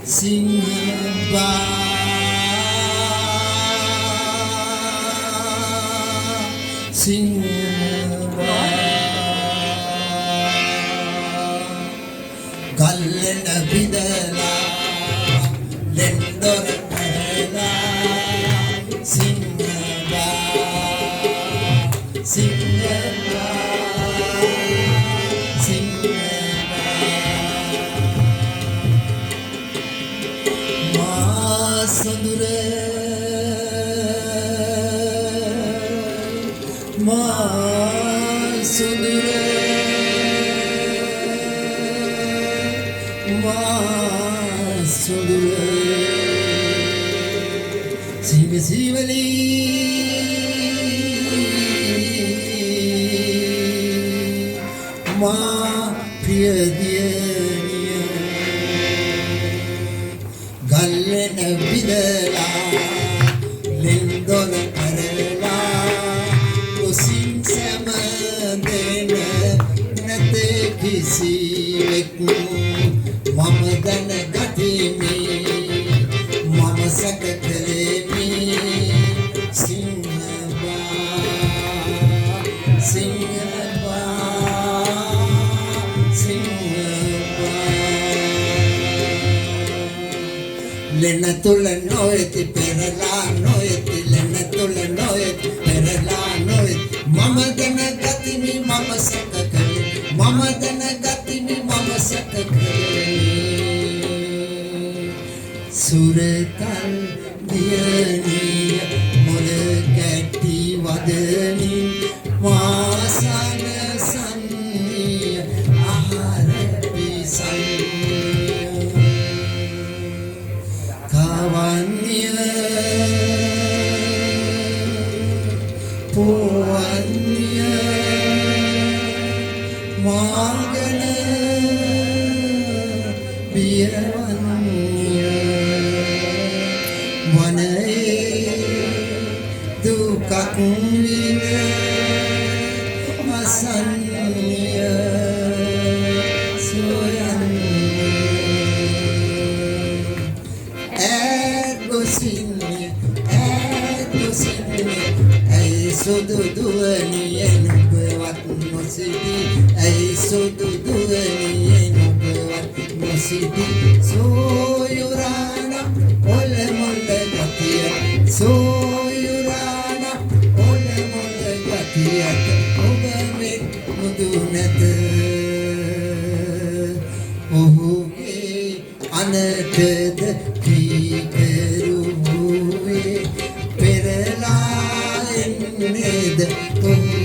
සිංහබා සිංහබා ගල්ලෙන බිඳලා ලෙන්දොර ඇරලා සිංහබා සිංහබා සිංහබා මා සොඳුර මා සොඳුර මා සොඳුර සිව සිවලී මා ප්‍රිය දියණිය ගල්ලෙන බිඳලා ලෙන්දොර ඇරලා කුසින් සැම දෙන නැතේ කිසිවෙක් මම දැන ගතිමි මම සැක කළෙමි සිංහබා සිංහබා සිංහබා ලෙන තුල නොඇති පෙරලා නොඇති ලෙන තුල නොඇති පෙරලා නොඇති මම දැන ගතිමි මම සැක කළේ මම දැන ගතිමි මම සැක කළේ සුරතල් දියණිය මොළ ගැටි වදනින් වාසන සන්නිය ආහාර පිසන්නිය කවන්නිය පුවන්නිය මාගන බියවන්නිය වනයේ දුකක් විඳ අසන්නිය සොයන්නේ ඈත් ගොසින්නේ ඈත් ගොසින්නේ ඇයි සුදු දුවනිය නුඹවත් නොසිටි ඇයි සුදු දුවනිය නුඹවත් නොසිටි සෝයුරාණ ඔල මොල ගතිය සෝයුරාණ ඔල මොල ගතියට ඔබ මෙන් මුදු නැත ඔහුගේ අනටද කීකරු වූවේ පෙරලා එන්නේද ඔහුගේ